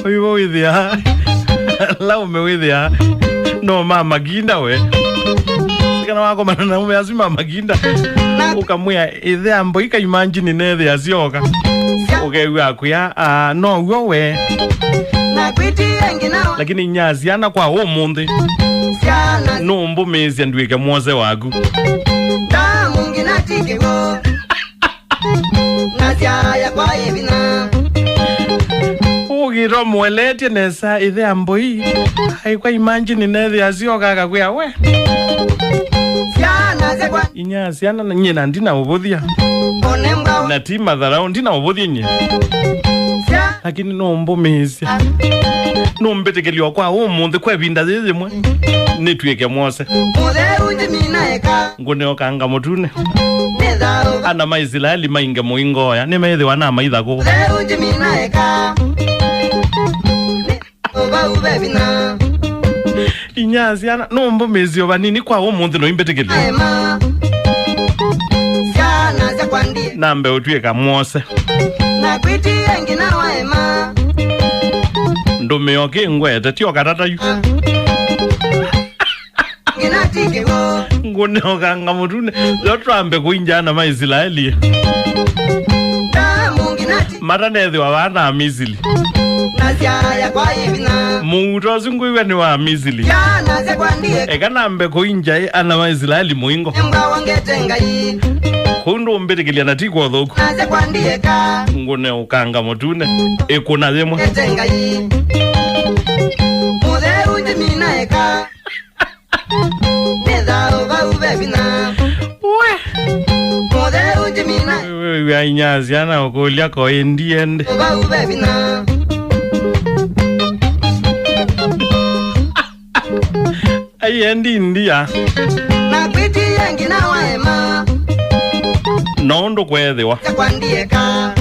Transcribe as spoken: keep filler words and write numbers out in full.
Ũivo wĩthĩa. Laume wĩthĩa. No ma makinda we. Sikana wakomana na ume asu ma makinda. Ũkamwĩa ĩthĩa mboi ka imagine nethĩa syoka. Ũkew'a akwĩa, "Ah, no w'o we." Lakini inya syana kwa ũmũnthĩ. Nũmbũmĩĩsya ndwĩke mwose waku. Ndamungi na tikĩwo. Nasya yakwa ĩvinya. Ũkĩtwa mũeleetye nesa ĩthe a mboi. Aikwa imagine nethĩa syoka akakwĩa we. Syana syakwa. Inya syana na nyie na ndina ũvũthya. One mbwa. Na ti matharaũ ndina ũvũthya nyie. Sya. Lakini nũmbũmĩĩsya. Nũmbĩtĩkĩlyo kwa ũmũnthĩ kwa ĩvinda yĩĩ yĩmwe. Nĩtw'ĩke mwose. Mũtheu njimina eka. Ngũnĩokanga mũtune. Nĩ thayũ. Ana ma Isilaeli mainge mũingoya, nĩmeĩthĩwa na maitha kũ? Thayũ njimina eka. Nĩ thayũ vau ve vinya. Inya syana, nũmbũmĩĩsyo vanini kwa ũmũnthĩ noimbĩtĩkĩlya. Aema. Syana syakwa ndie. Nambe ũtw'ĩka mwose. Na kwĩtie nginya waema. Ndũmĩo kĩngwete, tio katata yu. Nginati kĩw'o. Ngũnĩokanga mũtune. Yo twambe kũinja ana ma Isilaeli. Ndamu nginati. Matanethĩwa vaa na Amisili. Na syaya kwa ĩvinya. Mũuto ũsu ngwĩw'a nĩ wa Amisili. Yana sya kwa ndiye. Eka nambe kũinja ĩ ana ma Isilaeli mũingo. Emba wangete Ngai. Kũu ndũmbĩtĩkĩlya na ti kwa ũthũku. Na sya kwa ndiye ka. Ngũnĩokanga mũtune. Ĩkũna yĩmwe. Ngete Ngai. Mũtheu njimina eka. Nĩ thayũ vau ve vinya. We. Mũtheu njimina. We, we, we, ainya syana ũkũlya ko ĩndie ndi. Vau ve vinya. Ai endi ndia. Na kwĩtie nginya waema. No ũndũ kwethĩwa. Kwa ndieka.